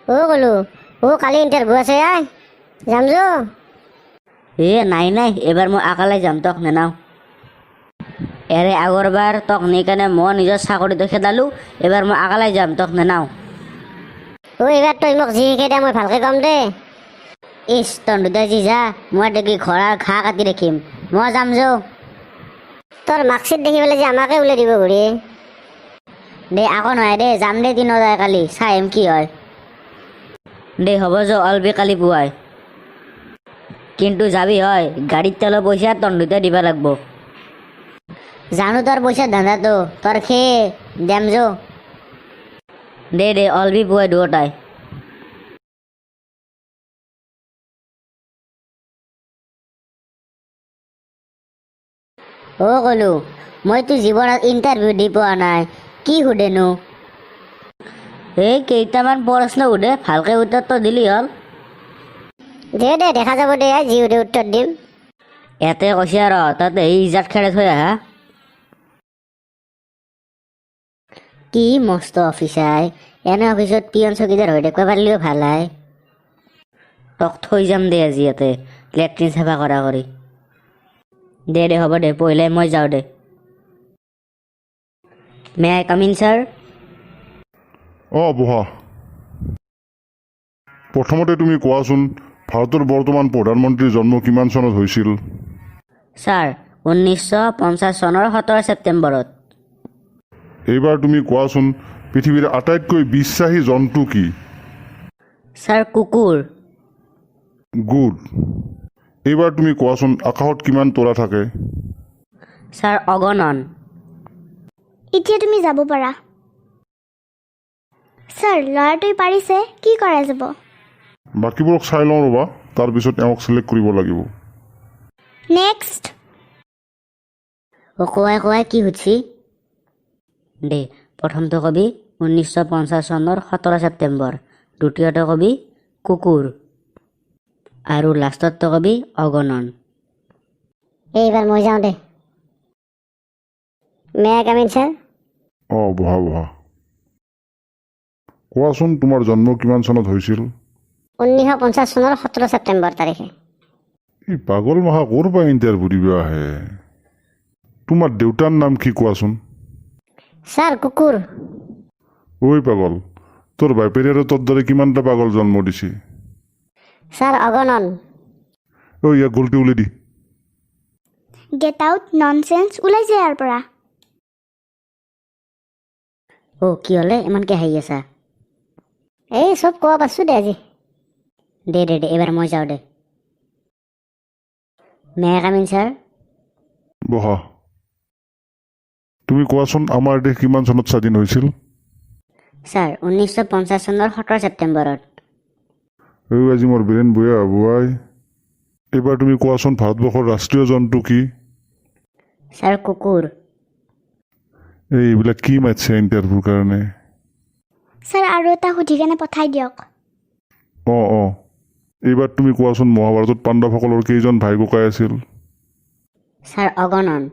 অ' ক'লো, অ' কালি ইণ্টাৰভিউ আছে, আই যাম যো। এ নাই নাই, এইবাৰ মই আকালে যাম, তক নেনাও। এৰে আগৰবাৰ তক নি কেনে মই নিজৰ চাকৰিটো খেদালো, এইবাৰ মই আকালে যাম, তক নেনাও। অ' এইবাৰ তই মোক যি শিকাই দে মই ভালকে ক'ম দেই। ইছ, তহঁতে যি যা, মই দেখি ঘৰৰ ঘাঁহ কাটি ৰাখিম, মই যাম যো। তোৰ মাৰ্কশ্বিট দেখি পেলাই যে আমাকে উলাই দিব ঘূৰি। দে আকৌ নহয় দে, যাম দে তিনিওটাই কালি, চাই আহিম কি হয়। দে হ'ব যো, অলবি কালি পুৱাই। কিন্তু যাবি হয়, গাড়ীত তেলৰ পইচা তহঁতে দিব লাগব। জানো তোৰ পইচা ধান্দাটো, তোৰ খেয়ে দেম যো। দে দে, অলবি পুৱাই দুয়োটাই। অ' ক'লো, মইতো জীৱনত ইণ্টাৰভিউ দি পোৱা নাই, কি সোধেনো? এই কেইটামান প্ৰশ্ন সোধে, ভালকে উত্তৰটো দিলি হ'ল। দে দে, দেখা যাব দে, যি সোধে উত্তৰ দিম। ইয়াতে কৈছে আৰু তাতে এই ইজাত খেৰে থৈ আহা। কি মস্ত অফিচ আই, এনে অফিচত পিয়ন চকীদাৰ হৈ থাকিব পাৰিলেও ভাল আই। তোক থৈ যাম দে আজি ইয়াতে, লেট্ৰিন চাফা কৰা কৰি। দে দে হ'ব দে, পহিলে মই যাওঁ দে। May I come in sir? অঁ বহা। প্ৰথমতে তুমি কোৱাচোন, ভাৰতৰ বৰ্তমান প্ৰধানমন্ত্ৰীৰ জন্ম কিমান চনত হৈছিল? ছাৰ, 1950 চনৰ 17 ছেপ্টেম্বৰত। এইবাৰ তুমি কোৱাচোন, পৃথিৱীৰ আটাইতকৈ বিশ্বাসী জন্তু কি? ছাৰ, কুকুৰ। গুড। এইবাৰ তুমি কোৱাচোন, আকাশত কিমান তৰা থাকে? ছাৰ, অগণন। এতিয়া তুমি যাব পাৰা। ছাৰ, ল'ৰাটোৱে পাৰিছে, কি কৰা যাব? বাকীবোৰক চাই লওঁ ৰ'বা, তাৰপিছত এওঁক চিলেক্ট কৰিব লাগিব। নেক্সট। অ' কোৱাই কোৱাই, কি সুধছি? দে, প্ৰথমটো কবি 1950 চনৰ 17 ছেপ্টেম্বৰ, দ্বিতীয়টো কবি কুকুৰ, আৰু লাষ্টৰটো কবি অগণন। এইবাৰ মই যাওঁ দে। May I come in sir? অঁ বহা বহা। কোৱাচোন, তোমাৰ জন্ম কিমান চনত হৈছিল? 1950 চনৰ 17 ছেপ্টেম্বৰ তাৰিখে। এই পাগল মহা ক'ৰ পৰা ইণ্টাৰভিউ দিব আহে? তোমাৰ দেউতাৰ নাম কি কোৱাচোন? ছাৰ, কুকুৰ। ঐ পাগল, তোৰ বাপেৰে আৰু তোৰ দৰে কিমানটা পাগল জন্ম দিছে? ছাৰ, অগণন। ঐ, ইয়াক গলটি উলি দি। গেট আউট, ননচেন্স, ওলাই যায় ইয়াৰ পৰা। অ' কি হ'লে ইমানকৈ হাঁহি আছা? এই চব ক'ব পাৰছোঁ দে আজি। দে দে দে, এইবাৰ মই যাওঁ দে। May I come in sir? বহা। তুমি কোৱাচোন, আমাৰ দেশ কিমান চনত স্বাধীন হৈছিল? ছাৰ, 1950 চনৰ 17 ছেপ্টেম্বৰত। ঐ, আজি মোৰ ব্ৰেইন বয়া বুৱাই। এইবাৰ তুমি কোৱাচোন, ভাৰতবৰ্ষৰ ৰাষ্ট্ৰীয় জন্তু কি? ছাৰ, কুকুৰ। এই এইবিলাক কি মাতিছে ইণ্টাৰভিউৰ কাৰণে? ছাৰ, আৰু এটা সুধি কেনে পঠাই দিয়ক। অঁ অঁ, এইবাৰ তুমি কোৱাচোন, মহাভাৰতত পাণ্ডৱসকলৰ কেইজন ভাই ককাই আছিল? ছাৰ, অগণন।